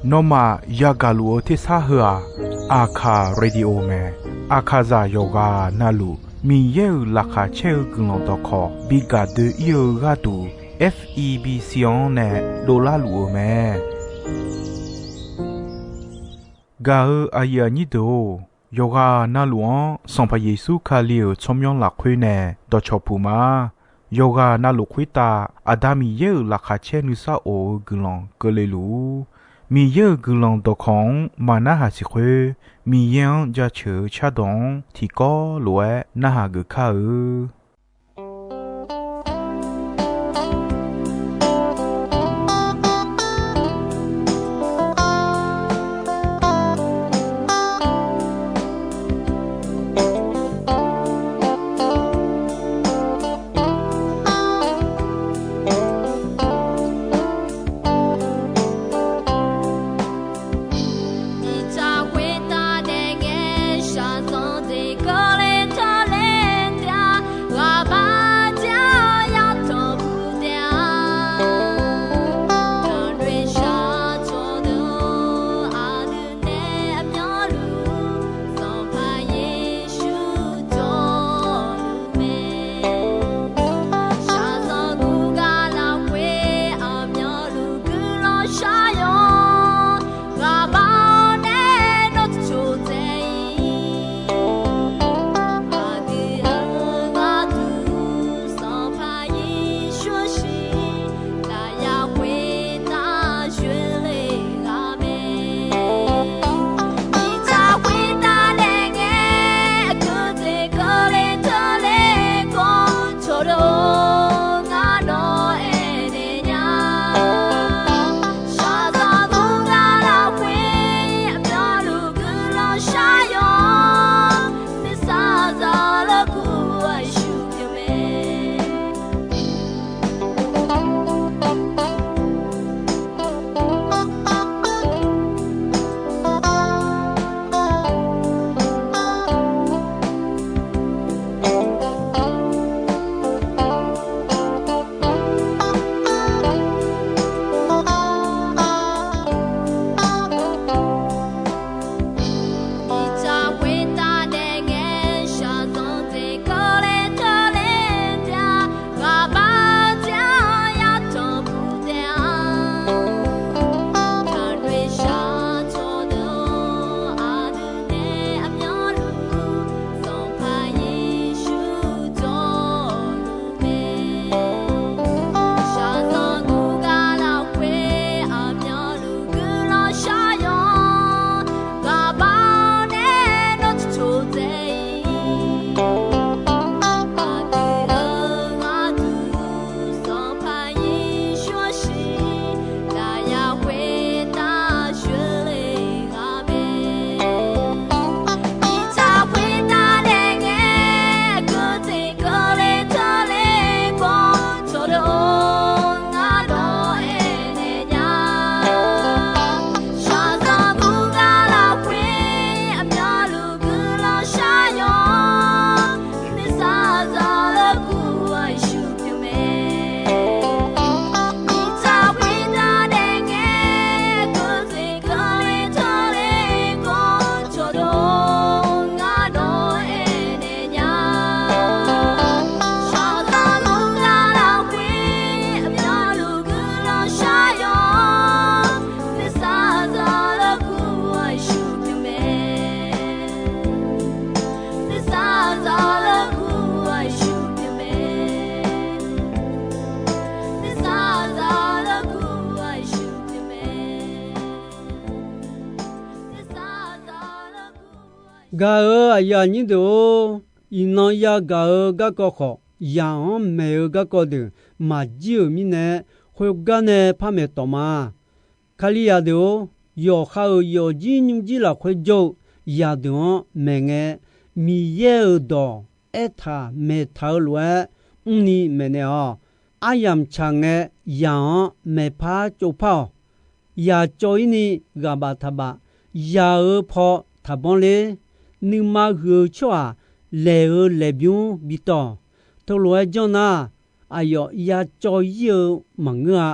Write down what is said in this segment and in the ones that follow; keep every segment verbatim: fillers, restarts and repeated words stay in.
Nawmaf yagaq luf-eu tersar heu-aq, Aqkaq Radio mae. Aqkaqzaq yawqghaq navluf Miqyaer-euq laqkhaq caer-eu guiqlanq dawqkawq bi gaq doe-ir-eu gharduq, F E B C-anr nae dovlar luf-eu mae. Gaq-eu aqyuif aqnyir deuq-or, yawqghaq navluf-anr Sanqpaq Yeqsur Kali-euq tsawrmyanr lafkhoer nae dawqcawq puq ma. Yawqghaq navluf khoertav Aqda Miqyaer-euq laqkhaq caer nuisar of-eu guiqlanq keuvle luf-ur. Miqyaer-euq guiqlanq dawqkawq-anr maq narhaq siq khoer, Miqyaer-anr jaceuq-eu cardawq-anr tiqkawv lof-aer narhaq geuf kar-eu. Gaq-euq aqyuif aqnyir deuq-or, iqnan yagaq-eu garkawv khawf, yaq-anr maeq-eu garkawv deuq maqjir-euq mirnae, khoergar nae par maeq tawq ma. Kalizaq deuq-or, yawqha-euq yawfjir nymrjir lafkhoer jawr-eu zaqdeuq-anr maeq ngae, Miqyaer-euq dawq aertaq maeqtaq-eu lof-aer mrni maeqnaeq-awq. Aryamq tsaq ngae, yaq-anr maeqpar tsovpar-awq. Yaq cawv-ir ni ghaq baf taq baf, yaq-euq paw taqbanr ler, nuima huiq-eu tsawrhaq laeq-eu laeqbymr bi tawq. Teulof-aer janr nar, aqyawf ya cawv-ir-eu maqngeur-a.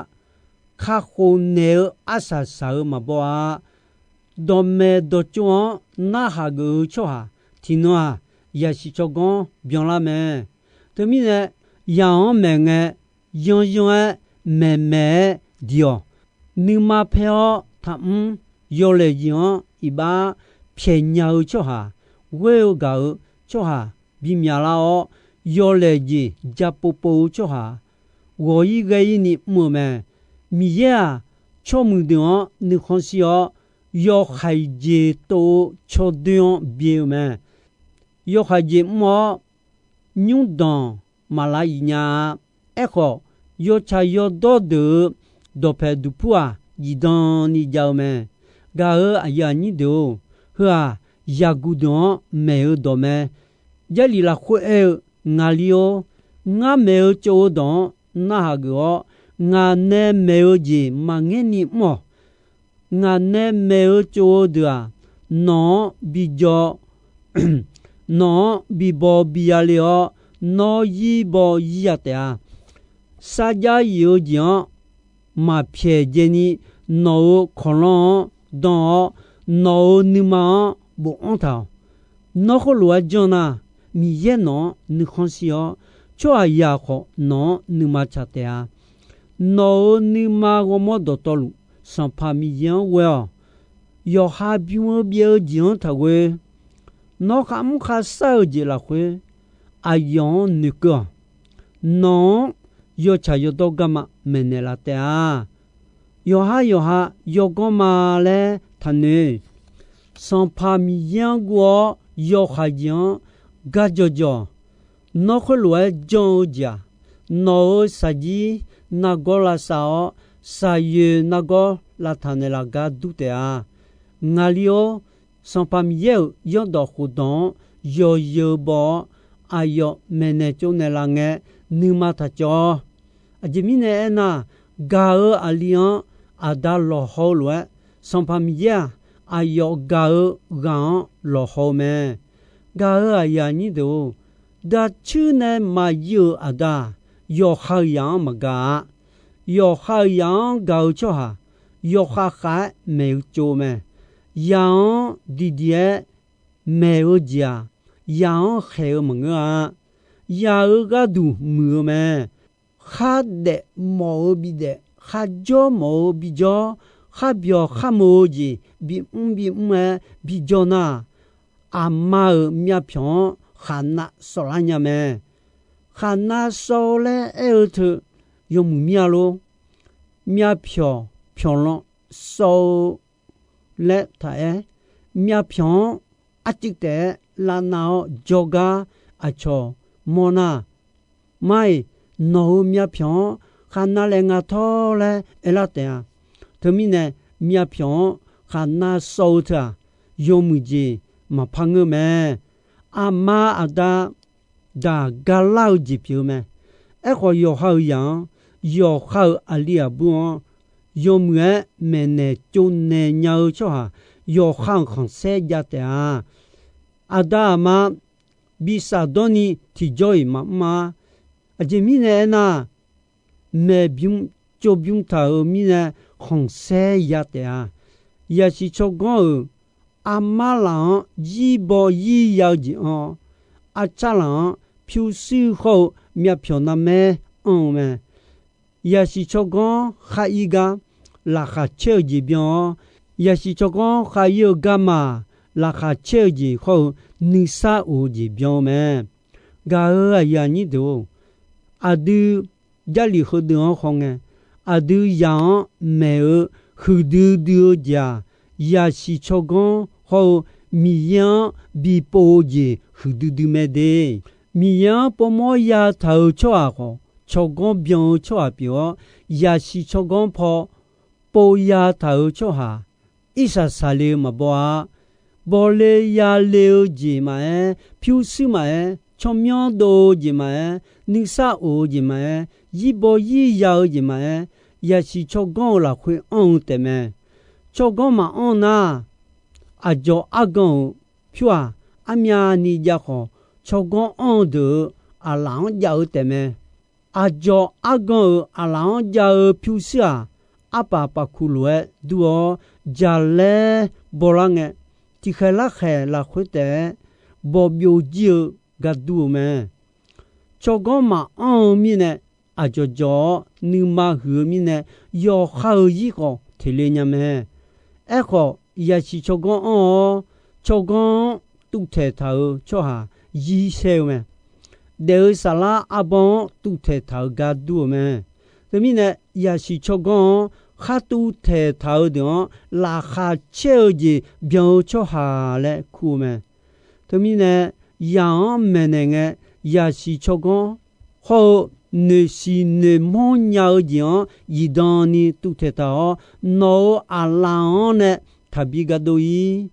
kakhof naeq-eu arsaq saq-euq maqbaw-a. Dawqmaeq dawqtsov-anr narhaq geuf-eu tsawrhaq tiqnan-aq, yaqsiq tsawrganr byanlar mae. Teumirnae, yaq-anr maeq ngae, yanyan-aer maeqmaeq-aer diq-awq. Nuima paer-awr taqmr, yawlaeq jeq-anr iqbax pyaeqnya-eu tsawrhaq, ghoer-eu gaq-eu tsawrhaq bimyaq lar-awr, yawlaeq jeq ja povpov-eu tsawrhaq, ghawq-ir ghae-ir ni mr-eu mae. Miqyaer-aq, tsawrmuiq deuq-anr nuikhanr shir-awr, yawhaiq jeq tov-eu tsawrdoer-anr byae-eu mae. Yawhaiq jeq mr-awr, nymrdanq maqlav iq nya-a. Aerkhawf, yawtsaq yawdawr deuq-euq dawqpaeq duqpur-aq, zifdan ni jav-eu mae. Gaq-euq aqyuif aqnyir deuq-or, heu-aq, yaqguq deuq-anr maeq-eu dawq mae. Jarlif lafkhoer aer-eu, Ngaqli-or, ngar maeq-eu tsov-eu dawq-anr narhaq geuf-awr, ngaq nae maeq-eu jeq maqngaer ni mr-awq. Ngaq nae maeq-eu tsov-eu deuq-aq, nawq-anr bi jaw, nawq-anr bi baw bi yale-awr, nawr yir baw yir ya taef-a. Sarjax yif-eu jeq-anr maqpyaeq dzaeni, nawq-euq kawqlanr-anr dan-awr, nawq-euq nuima-anr bofanr taq-awq. Nawr khoerlof-aer janr nar, Miqyaer nawq-anr nuikhanr shir-awr, tsawrhaqzaq khawf nawq-anr nuima tsaq taef-a. Nawq-euq nuima ghawrmawr dawqtawvluf, Sanqpaq Miqyaer-anr ghoe-awq. Yawqha bym-eu byaev-eu jeq-anr taqghoe. Nawr kharmr kharshar-eu jeq lafkhoer, aqyawf-anr noeqkeuv-awq. Nawq-anr yawtsaq yawdawr garma maeqnaeq laf taef-a. Yawqhar yawqha yawganr ma laer taqnoeq. Sanqpaq Miqyaer-anr guv-awr yawhaiq jeq-anr gar jawqjawq. Nawr khoerlof-aer jan-eu jeq-aq, nawq-euq shaqjir nargawr lavsav-awr, shaqyoeq nargawr lavtaq naeqlaf gar dur taef-a. Ngaqli-or, Sanqpaq Miqyaer-euq yaerdawq khofdawq-anr yawzeu baw-awr, aqyawf maeqnaeq tsovnaeq laf ngae, nuima taq cawv-awr. Aqjeq mirnae aernar, gaq-euq aqli-anr aqda lawqhaw-eu lof-aer, Sanqpaq Miqyaer-aq, aqyawf gaq-eu ghaq-anr lawqhaw-eu mae. Gaq-euq aqyuif aqnyir deuq-or, dacuir nae maqyuiv-euq aqda-aq, yawqha-euq zaq-anr maqgaq-a. Yawqha-euq zaq-anr gaq-eu tsawrhaq, yawkhav khav-aer maeq-eu tsov-eu mae. Zaq-anr diqdiq-aer maeq-eu jeq-aq, zaq-anr khaeq-eu maqngeur-a. Zaq-euq gharduq muiq-eu mae. Khardaef mawf-eu bidaef, kharjawr mawf-eu bijawr, kharbyawq kharmoq-eu jeq bimr bimr-aer bijawr nar, aqma-euq myavpyawq-anr khaqnav sawvlar nya mae. Khaqnav sawv-eu laer aer-eu teu yawmuiq mir-a lor. Myavpyawq pyawqlan sawv-eu laer taq aer, myavpyawq-anr arcuiv taef-aer lavnav-awr jawrgar aqcawq mawr nar, mar-iq, nawq-euq myavpyawq-anr khaqnav laef nga tawr laer aerlar taef-a. Teumirnae, myavpyawq-anr khaqnav sawv-eu teu-aq, yawmuiq jeq maqpar ngeur mae. Aqma aqda daq galar-eu jeq pyeuf-eu mae. Aerkhawf, yawqha-euq zaq-anr, yawqha-euq aqli aqbur-anr yawmuiq-aer maeqnaeq tsovnaeq nya-eu tsawrhaq, yawqha-euq khanqsaer jav taef-a. Aqda aqma bi shafdawr ni tiqjawr-iq maqmr-a. Aqjeq mirnae aernar, maeq bym tsov bym taq-euq mirnae khanqsaer ya taef-a. Yaqsiq tsawrganr-euq armar laf-anr zir baw zir ya-eu jeq anr-awr, arcar laf-anr pyurshuir hawr-eu myavpyawq narmaer anr-eu mae. Yaqsiq tsawrganr khar ir gar laqkhaq caer-eu jeq byan-awr, yaqsiq tsawrganr khar ir-eu garma laqkhaq caer-eu jeq hawr-eu nuisar of-eu jeq byan-eu mae. Gaq-euq aqyuif aqnyir deuq-or, aqdui Jarlif heudeuq-anr hawngae, aqdui zaq-anr maeq-eu huiqdui dui-eu jeq-aq, yaqsiq tsawrganr hawr-eu Miqyaer-anr bipov-eu jeq huiqdui dui mae de. Miqyaer-anr povmawr ya taq-euq tsawrhaq khawf, tsawrganr byan-eu tsawrhaq pyeuf-awr, yaqsiq tsawrganr paw pov ya taq-euq tsawrhaq, irsaq saqle-eu maqbaw-a. Bawle yale-eu jeq maqaer, pyurshuir maqaer, tsawrmyanr dov-eu jeq maqaer, nuisar of-eu jeq maqaer, zir baw zir ya-eu jeq maqaer, yaqsiq tsawrganr-euq lafkhoer anr-eu taefmae. Tsawrganr maqanr nar, aqdzawq argan-euq pyur-aq, armyavni jav khawf, tsawrganr anr-eu deuq-euq aqlaf-anr jav-eu taefmae. Aqdzawq argan-euq aqlaf-anr jav-eu pyurshuir-aq, arpaf pafkuq lof-aer dur-awr, jaqlaer bawlar ngae, tiqkhaeq larkhaeq lafkhoer taef-aer bawqbyov jir-eu gar dur-eu mae. Tsawrganr maqanr-eu mirnae, aqdzawq dzawq-awr nuima huiq-eu mirnae, yawqha-euq zir khawf teq le nya mae. Aerkhawf, yasiq tsawrganr anr-awr, tsawrganr-anr tuvtaeq taq-euq tsawrhaq zir saer-eu mae. Daef-eu saflar arbawr-anr tuvtaeq taq-euq gar dur-eu mae. Teumirnae, yasiq tsawrganr-anr khar tuvtaeq taq-eu deuq-anr laqkhaq caer-eu jeq byan-eu tsawrhaq laer kur-eu mae. Teumirnae, yaq-anr maeqnaeq ngae, yasiq tsawrganr hawr-eu noeqsiq noeqmanr nya-eu jeq-anr zifdan ni tuvtaeq taq-awr, nawq-euq aqlaf-anr nae taqbi ga dov-ir.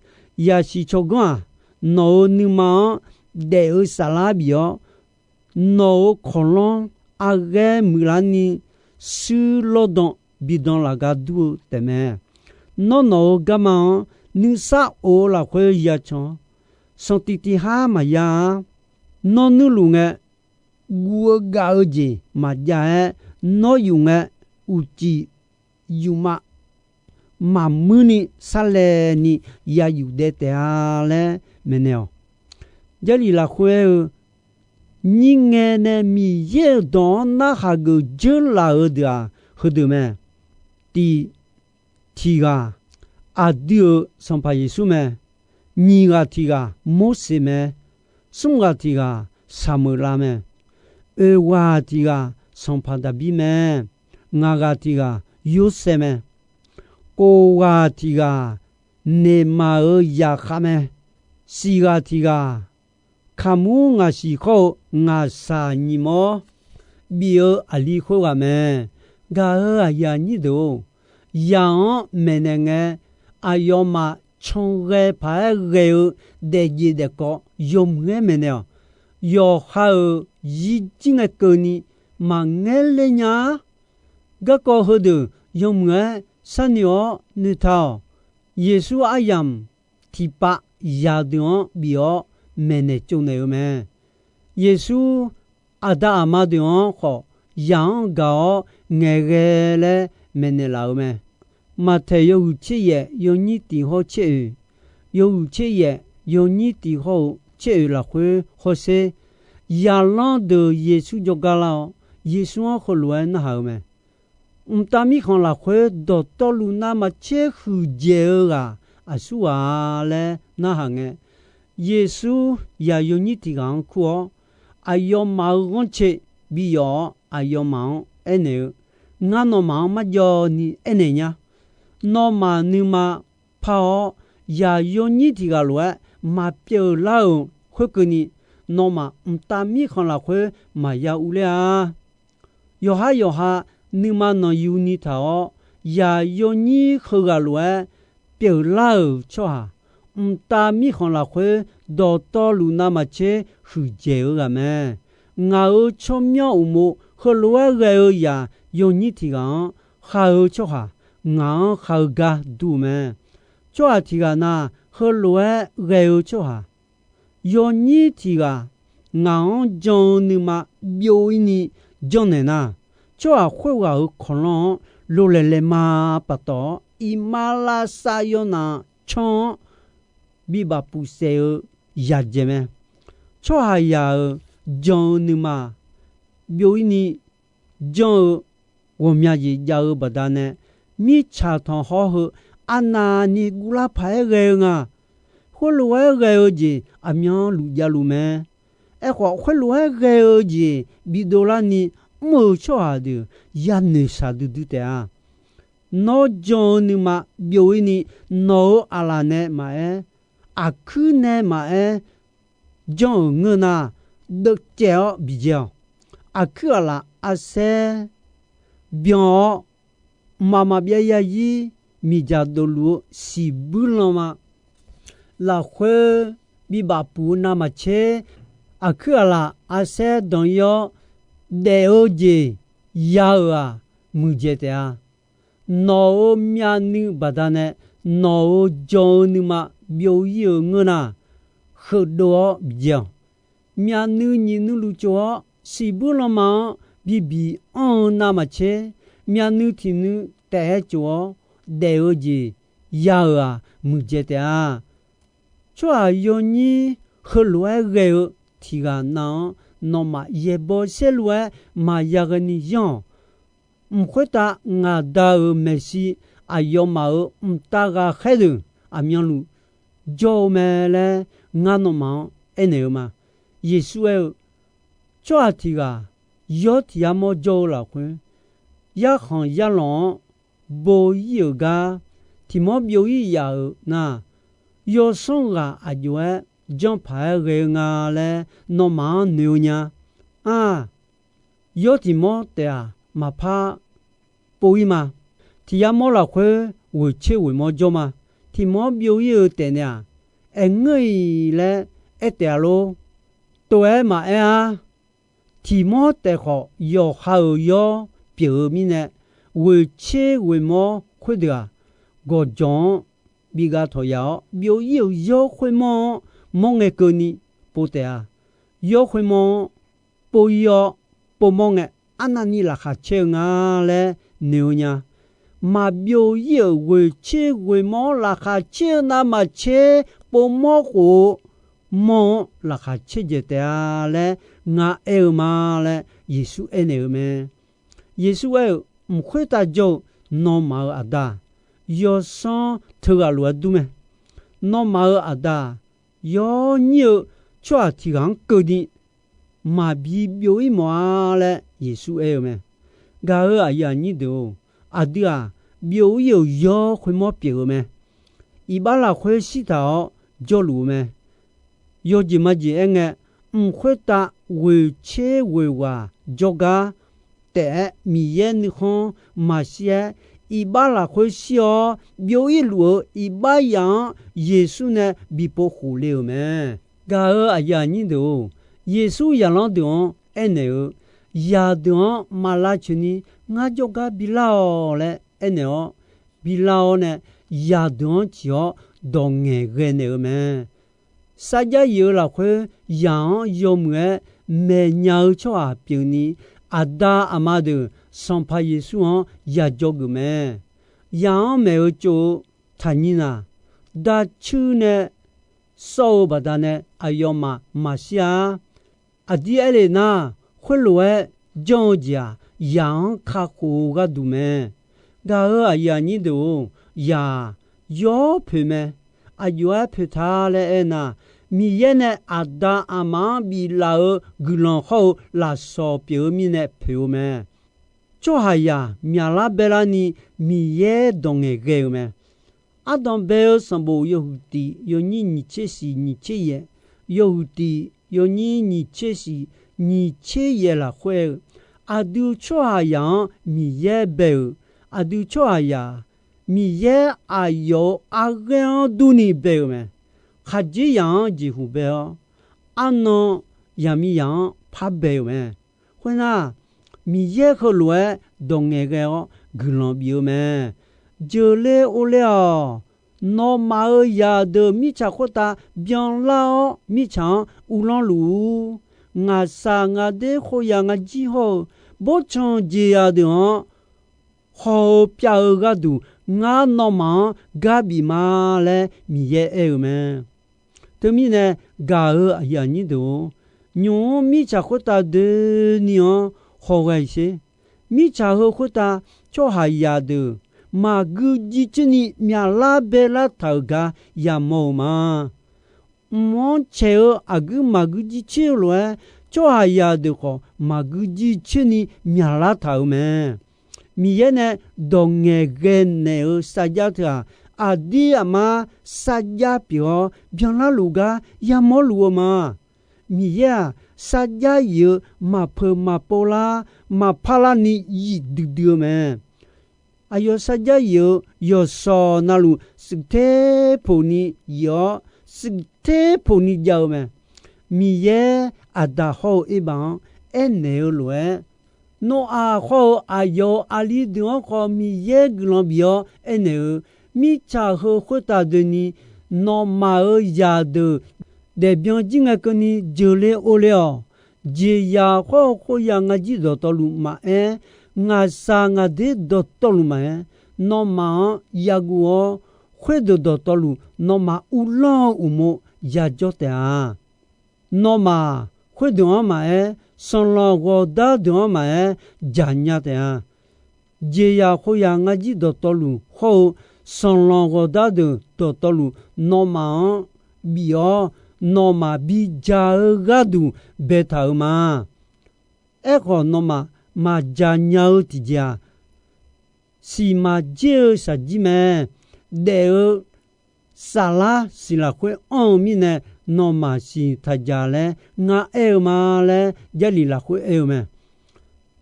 Yasiq tsawrganr-aq, nawq-euq nuima-anr daef-eu saflar bif-awr, nawq-euq kawqlanr arghaer muiqlar ni shuir lawrdan bi dan laf gar dur-eu taefmae. Nawr nawq-euq garma-anr nuisar of-eu lafkhoer yacan-awr, sanqtiq tiq har maqya-ar. Nawr nuirluf ngae, guv-eu gaf-eu jeq maqjav-aer, nawr yuf ngae, uqcif yufma maqmuir ni sarlaev ni ya yuf daev taef-a laer maeqnaeq-awq. Jarlif lafkhoer aer-eu, nyir ngae nae Miqyaer-euq dawq-anr narhaq geuf dzeurlaf-euq deuq-aq, heudeuq mae. Tiq, tiq ghaq aqdui-euq Sanqpaq Yeqsur mae. Nyiq ghaq tiq ghaq Morseq mae. Smr ghaq tiq ghaq Saqmeuqlav mae. Oeq ghaq tiq ghaq Sanqpaq Daqbir mae. Ngaq ghaq tiq ghaq Yorsaev mae. Kof ghaq tiq ghaq Neqmaq-euq zaqkhav mae. Siq ghaq tiq ghaq Kaqmur ngaqsiq khawr-eu ngaqshaq nyiq mawr bif-eu aqli khoerghaq mae. Gaq-euq aqyuif aqnyir deuq-or, yaq-anr maeqnaeq ngae, aqyawfmaf canghae paq-aer ghae-eu daefjeq daefkawv yawmuiq-aer maeqnaeq-awq. Yawqha-euq zirjir ngae keuvni maqngaer ler nya-ar. Garkawv heudeuq yawmuiq-aer sharnoeq-awr noeqtaq-awq. Yeqsur aryamq tiqpav zaqdeuq-anr bif-awr maeqnaeq tsovnaeq-eu mae. Yeqsur aqda aqma deuq-anr khawf, zaq-anr gaq-awr ngaeqghae laer maeqnaeq laf-eu mae. Maqtaeq yawhuiq tser yaef yawnyir tiq hawr tser oeq, yawhuiq tser yaef yawnyir tiq hawr-eu tser oeq lafkhoer hawsher, zaqlanr deuq Yeqsur jawrgar lar-awr, Yeqsur-anr heulof-aer narhaq-eu mae. Mqtav Mirkhanq lafkhoer dawqtawvluf navmaqtser huiqdzaeq-eu ghaq aqsur ghaq-a laer narhaq ngae, Yeqsur zaq yawnyir tiq ghaq-anr kur-awr, aqyawfmaf-euq ghanrcae biyawf-awr aqyawfmaf-anr aernaeq-eu, Ngar nawmaf-anr marjawv ni aernaeq nya. Nawmaf nuima par-awr, zaq yawnyir tiq ghaq lof-aer maqpyeuf lar-euq khoerkeuvni, nawmaf Mqtav Mirkhanq lafkhoer maqya urler-a. Yawqhar yawqha nuima nanqyuni taq-awr, zaq yawnyir heughaq lof-aer pyeuflar-euq tsawrhaq, Mqtav Mirkhanq lafkhoer dawqtawvluf navmaqtser huiqdzaeq-eu ghaq mae. Ngaq-euq tsawrmyanr uqmov heulof-aer ghae-eu zaq yawnyir tiq ghaq-anr khaq-eu tsawrhaq, ngaq-anr khaq-eu gar dur-eu mae. Tsawrhaq tiq ghaq na, heulof-aer ghae-eu tsawrhaq yawnyir tiq ghaq ngaq-anr jan-eu nuima byov-ir ni janrnaeq nar, tsawrhaq khoerghaq-euq kawqlanr-anr lolaeq laeq ma paftawf-awr, iqmalavshav yawnaf canr-anr bibaf pufsaef-eu yaqdzaeq mae. Tsawrhaqzaq-euq jan-eu nuima byov-ir ni janr-eu ghawqmya jeq jav-eu baqdanae, mirtsaq tanqkhawr heu arnavni guvlar paq-aer ghae-eu nga. Khoerlof-aer ghae-eu jeq aqmyanluf javluf mae. Aerkhawf, khoerlof-aer ghae-eu jeq bidov larni mr-euq tsawrhaq deuq yanoeq shaqdui dui taef-a. Nawr jan-eu nuima byov-ir ni, nawq-euq aqlaf nae maqaer, aqkuir nae maqaer, janr-euq ngeur nar, deuvcaev-awr biqdzae-awq. Aqkuir aqlaf arsaer byan-awr, mqmaq maqbyav zarzir miqdzaq dofluf-eu siqbuir lanma lafkhoer bibaf puf-eu navmaqtser, aqkuir aqlaf arsaer danq-ir-awr, daef-eu jeq ya-euq-aq, muiqdzaeq taef-a. Nawq-euq myavnuiv baqdanae, nawq-euq jan-eu nuima byov-ir-euq ngeur nar, heudov-awr biqdzae-awq. Myavnuiv nyiq nuiv luf tsof-awr, siqbuir lanma-anr bibiq anr-eu navmaqtser, myavnuiv tiq nuiv taef-aer tsof-awr daef-eu jeq ya-euq-aq muiqdzaeq taef-a. Tsawrhaq yawnyir heulof-aer ghae-eu tiq ghaq nav-anr nawmaf yaeqbawq saerlu-aer maqya ghaeni yanr-awq. Mq khoertav ngaq Da-euq maeqshi aqyawfmaf-euq mqtav ghaqkhaer deuq aqmyanluf jawr-eu mae laer ngar nawmaf-anr aernaeq-eu ma. Yeqsur aer-eu, Tsawrhaq tiq ghaq yawr tiq yar mawr jawr-eu lafkhoer, yarkhanq yarlanq-anr bo ir-euq gar tiq mawr byov ir yaf-euq nar, yawsanr ghaq aq jov-aer janrpaq-aer ghae-eu nga laer nawmaf-anr noeq-eu nya. Ar, yawr tiq mawr taef-aq maqpar pov ir ma. Tiq yar mawr lafkhoer ghoeq tser ghoeq mawr jawr ma. Tiq mawr byov ir-eu taef-aq, aerngeur-iq laer aer taef-a lor. Tov-aer maqaer-ar. Tiq mawr taef khawf, yawqha-euq yawr pyeuf-eu mirnae, ghoeq tser ghoeq mawr khoerdeuq-aq, gawqjawq-anr bi ghav tawq yaf-awr, byov ir-euq yawr khoermawr-anr mawr ngae keuvni pov taef-a. Yawr khoermawr-anr pov ir-awr, povmawr ngae, arnavni laqkhaq caer-eu nga laer noeq-eu nya. Maqbyov ir-euq ghoeq tser ghoeq mawr-anr laqkhaq caer-eu navmaqtser, povmawr khof-eu mawr-anr laqkhaq caerdzaeq taef-a laer ngar aer-eu ma laer Yeqsur aernaeq-eu mae. Yeqsur aer-euq, Mq khoertav jawr-eu nawmaf-euq Aqda, yawsanr teughaq lof-aer dur mae. Nawmaf-euq Aqda, yawnyir-eu tsawrhaq tiq ghaq-anr keuvni maqbi byov ir mawf-a laer Yeqsur aer-eu mae. Gaq-euq aqyuif aqnyir deuq-or, aqdui-aq, byov ir-euq yawr khoermawr pyeuf-eu mae. Iqbax lafkhoer shirtaq-awr jawrluf-eu mae. Yawjeq majeq aerngae, mq khoertav ghoeq tser ghoeq ghaq jawrgar taef-aer Miqyaer nuikhanr maqshir-aer, iqbax lafkhoer shir-awr byov ir luf-eu iqbax yaf-anr Yeqsur nae bi pov khof le-euq mae. Gaq-euq aqyuif aqnyir deuq-or, Yeqsur zaqlanr deuq-anr aernaeq-eu, Zaqdeuq-anr maq lavcoeq ni ngar jawrgar bilar-awq laer aernaeq-awr, bilar-awr nae zaqdeuq-anr ciq-awr dawq ngaeqghae naeq-eu mae. Sarjax yif-eu lafkhoer zaq-anr yawmuiq-aer maeqnya-eu tsawrhaq pyeufni, aqda aqma deuq Sanqpaq Yeqsur-anr yajawr geuf mae. Zaq-anr maeq-eu tsov-eu taqnyir naq, dacuir nae sawr-eu baqdanae aqyawfmaf maqshir-a. Aqdir aerle nar, khoerlof-aer janr-eu jeq-aq, zaq-anr kakhof-eu gharduq mae. Gaq-euq aqyuif aqnyir deuq-or, zaq-aq, yawr poeq mae. Aqjox-aer poeq ta laer aernar, Miqyaer nae aqda aqma-anr biflaf-eu guiqlanq hawr-eu lafsawq pyeuf-eu mirnae poeq-eu mae. Tsawrhaqzaq myaqlar baelarni Miqyaer dawq ngaeqghae-euq mae. Ardanq bae-eu sanqbof yawhuiq tiq yawnyir nyiq tser shiq nyiq tser yaeq, yawhuiq tiq yawnyir nyiq tser shiq nyiq tser yaeq lafkhoer-eu, aqdui tsawrhaqzaq-anr Miqyaer bae-euq, aqdui tsawrhaqzaq Miqyaer aqyawf-euq arghaer-anr durni bae-euq mae. Khaqdzerzaq-anr jeqhuq bae-awr, arnan zaqmiqzaq-anr par bae-euq mae. Khoernar, Miqyaer heulof-aer dawq ngaeqghae-awr guiqlanq bif-eu mae. Jeuqle ovle-awq. Nawmaf-euq zaqdeuq mirtsaq khoertav byanlar-awr, mirtsaq-anr uvlanr luf-ur. Ngaqshaq ngaqder khoeryaq ngajir hawr-eu, boftsanq jeqzaq deuq-anr haw-eu pyav-eu gharduq, ngar nawmaf-anr garbif ma laer Miqyaer aer-eu mae. Teumirnae, gaq-euq aqyuif aqnyir deuq-or, nymq-mr mirtsaq khoertav doeni-anr hawghae sher. Mirtsaq heu khoertav tsawrhaqzaq deuq maqgui jircoer ni myaqlar baelar taq-euq gar yamawr-eu ma. Mq-anr caeq-eu aqguir maqgui jircoer-eu lof-aer, tsawrhaqzaq deuq khawf maqgui jircoer ni myaqlar taq-euq mae. Miqyaer nae dawq ngaeqghae naeq-eu sarjax teu-aq, aqdir aqmar sarjax pyeuf-awr byanlar luf gar yamawr luf-eu ma. Miqyaer-aq, sarjax yif-eu maqpeuq maqpov lar, maqpar larni yif duidui-eu mae. Aqyawf sarjax yif-eu yawqshawq navluf shuif ter poq ni yif-awr, shuif ter poq ni jav-eu mae. Miqyaer aqdaq hawr-eu Erbaf-anr aernaeq-eu lof-aer, Noraq hawr-eu aqyawf-euq aqli deuq-anr khawf Miqyaer guiqlanq bif-awr aernaeq-eu, mirtsaq heu khoertav doeni nawmaf-euq zaqdeuq daefbyan jir ngae keuvni jeuqle ovle-awq. Jeqzaq hawr-eu khoeryaq ngajir dawqtawvluf maqaer, ngaqshaq ngaqder dawqtawvluf maqaer, nawmaf-anr yaguv-awr, khoerdeuq dawqtawvluf nawmaf uvlanr-eu uqmov yajawr taef-a. Nawmaf-aq, khoerdeuq-anr maqaer, sanqlanq ghawqdar deuq-anr maqaer, jaqnya taef-a. Jeqzaq khoerzaq ngar jir dawqtawvluf hawr-eu, sanqlanq ghawqdar deuq dawqtawvluf nawmaf-anr bif-awr, nawmaf bija-eu gharduq baetaq-euq ma. Aerkhawf, nawmaf maqjaqnya-eu tiqjeq-aq, siqmaq jer-eu shaqjir mae. Daef-eu saflar siq lafkhoer anr-eu mirnae, nawmaf siq taq jaq laer ngar aer-eu ma laer, Jarlif lafkhoer aer-eu mae.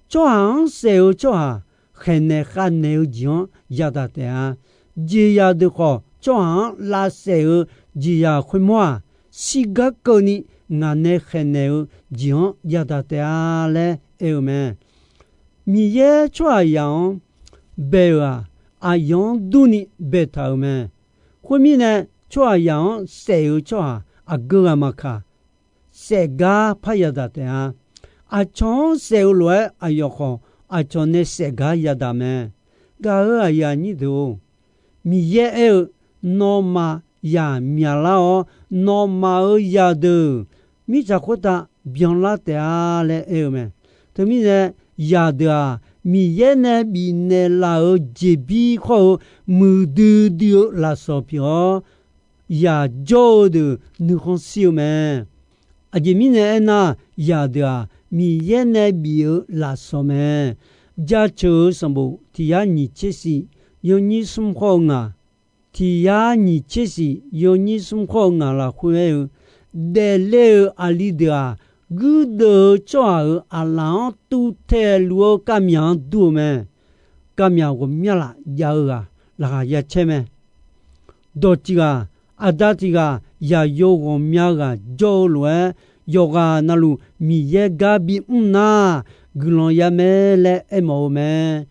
Tsawrhaq-anr saef-eu tsawrhaq khaeqnaeq khavnaeq-eu jeq-anr yadaq taef-a. Jeqzaq deuq khawf, tsawrhaq-anr lavsaef-eu jeqzaq khoermawr-aq, shirgar keuvni ngaq nae khaeqnaeq-eu jeq-anr yadaq taef-a laer aer-eu mae. Miqyaer tsawrhaqzaq-anr bae-euq-aq, aqyawf-anr durni baetaq-euq mae. Khoermirnae, tsawrhaqzaq-anr saef-eu tsawrhaq aqgeu ghaq maqkaq, saef gar par yadaq taef-a. Aqcawq-anr saef-eu lof-aer aqyawf khawf, aqcawq nae saef gar yadaq mae. Gaq-euq aqyuif aqnyir deuq-or, Miqyaer aer-eu, nawmaf zaq myaqlar-awr, nawmaf-euq zaqdeuq mirtsaq khoertav byanlar taef-a laer aer-eu mae. Teumirnae, zaqdeuq-aq, Miqyaer nae bifnaeq laf-euq jeqbir khawr-eu muiqdui dui-eu lafsawq pyeuf-awr, zaq jawr-eu deuq nuikhanr shir-eu mae. Aqjeq mirnae aernar, zaqdeuq-aq, Miqyaer nae bif-eu lafsawq mae. Jaceuq-euq sanqbof tiq yar nyiq tser shif yawnyir smr khawr-eu ngaq, tiq yar nyiq tser shif yawnyir smr khawr-eu ngaq lafkhoer aer-eu, daefle-euq aqli deuq-aq, guirdeuv-eu tsawrhaq-euq aqlaf-anr tuvtaeq luf-eu kavmyaq-anr dur-eu mae. Kavmyaq ghawqmya laf jav-eu ghaq laqkhaq ya caer mae. Dawq tiq ghaq, aqda tiq ghaq, yaqyo ghawqmya ghaq jawr-eu lof-aer, yawqghaq navluf Miqyaer gar bimr nar, guiqlanq ya mae laer aermawf-eu mae.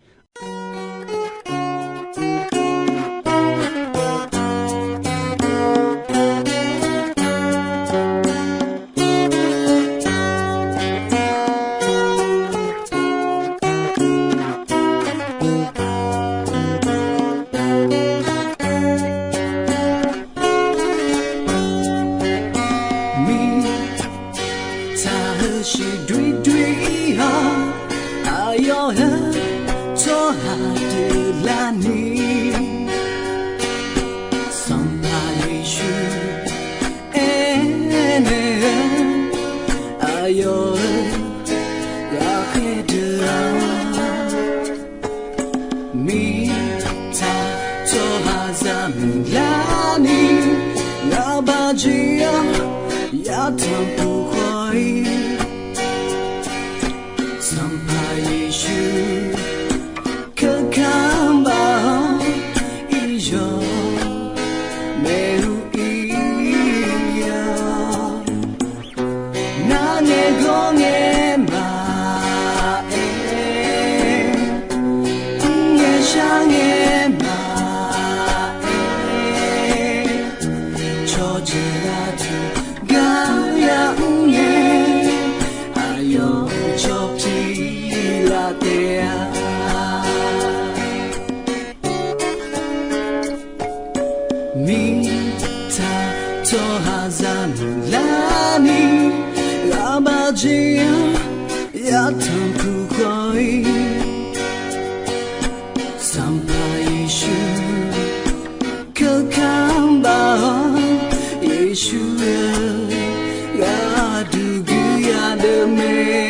Mirtsaq heusiq doerdoer-awr, aqyawf heu tsawrhaq deuq larni, Sanqpaq Yeqsur aernaeq-eu, aqyawf-euq ghaqkhaer deuq-aq, mirtsaq tsawrhaqzaq muiqlarni, ngaqbaq jeq-awr yatanq puq khawf-ir, Sanqpaq Yeqsur keuka baq-awr, iryawq maeq-eu ir-awr, ngar nae gawr ngae maqaer, mr ngae shar ngae maqaer, cawqjeuq aqduq gar ya mr ngae, aqyawf cawq pi laf taef-a. Mirtsaq tsawrhaqzaq muiqlarni, ngaqbaq jeq-awr yatanq puq khawf-ir, Sanqpaq Yeqsur keuka baq-awr, Yeqsur-eu gharduq guiqya deuq mae.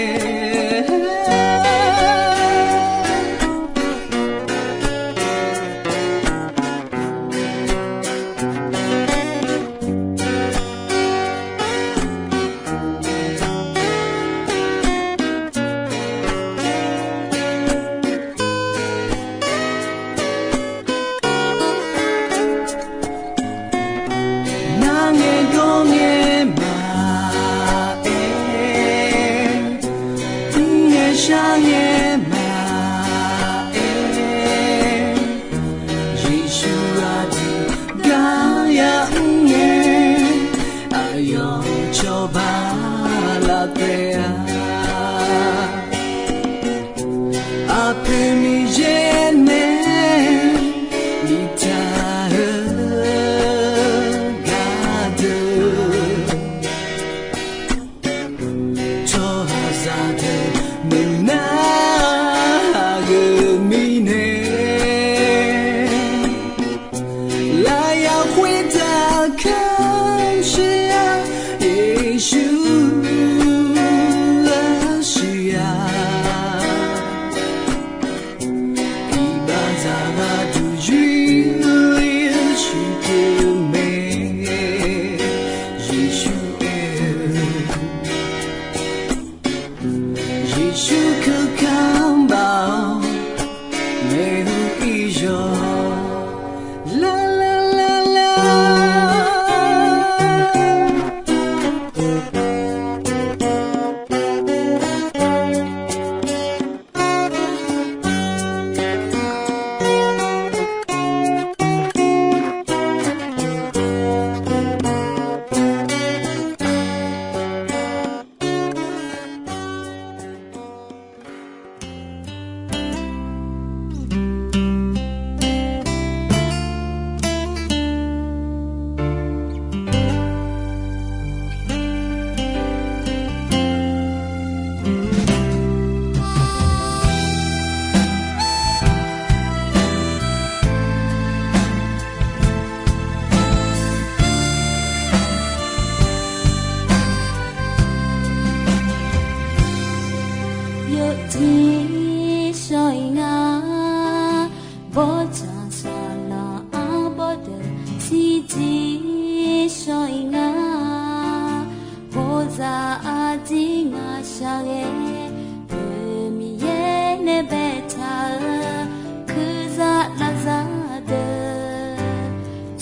Tsaqsaqlaq arbawr deuq shirjir shawr-ir nga. Bawzaq arjir ngaq shaqghae, Miqyaer nae baetaq-eu kuirzaq lavzaq deuq,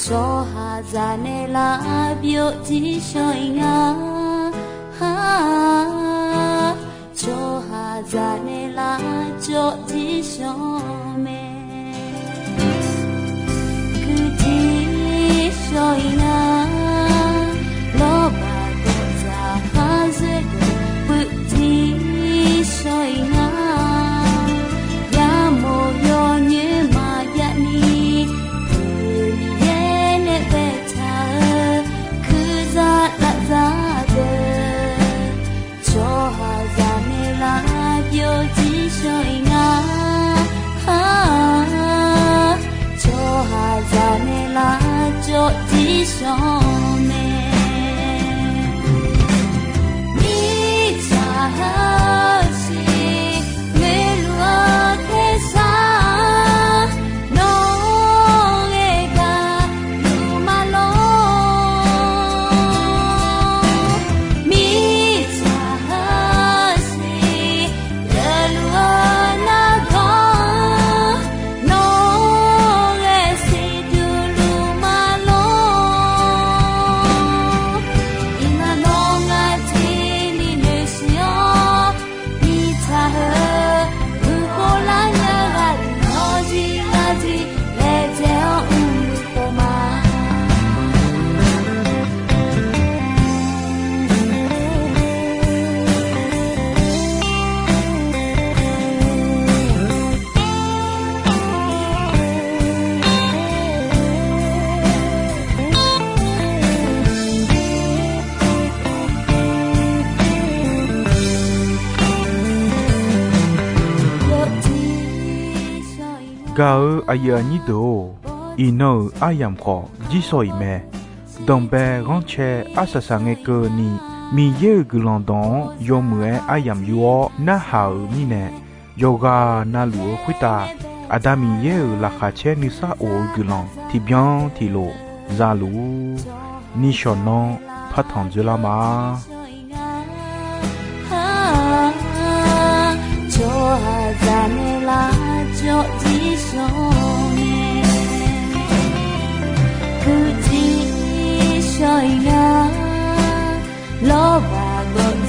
tsawrhaqzaq nae lavbyov jir shawr-ir nga. Tsawrhaqzaq nae lavcawv jir shawr mae. Kuijir shawr-ir nga. Lawrbaq gawqzaq khar zoer deuq puivjir shawr-ir nga. Yamawq yawnyoer maqjav ni, Miqyaer nae baetaq-eu kuirzaq lavzaq deuq, tsawrhaqzaq nae lavbyov jir shawr-ir nga. Tsawrhaqzaq nae lavcawv jir shawr mae. Mirtsaq heusiq ngoerluf-eu tersar, nawr ghae gaq luf ma lor. Mirtsaq heusiq yaeqluf-eu nargawr, nawr ghae siqduq luf ma lor. Iqnan nawr ngar tiqni noeqsiq-awr, mirtsaq heu guiqkhov lar nya ghaq deuq nawr zir ngar jir laejae-awr mrluf pov ma. Gaq-eu aqyuif aqnyir deuq-or, iqnan-euq aryamq khawf jir shawq-iq mae. Danqbae ghanrcae arsaq saqngae keuvni, Miqyaer-euq guiqlanq dawq-anr yawmuiq-aer aryamq yur-awr narhaq-euq mirnae, yawqghaq na luf-eu khoertav Aqda Miqyaer-euq laqkhaq caer nuisar of-eu guiqlanq tiqbyan tiqlof za luf-ur. Nishawq nanr partanq dzoerlar ma. Tsawrhaqzaq nae lavcawv jir shawr mae. Kuijir shawr-ir nga. Lawrbaq gawq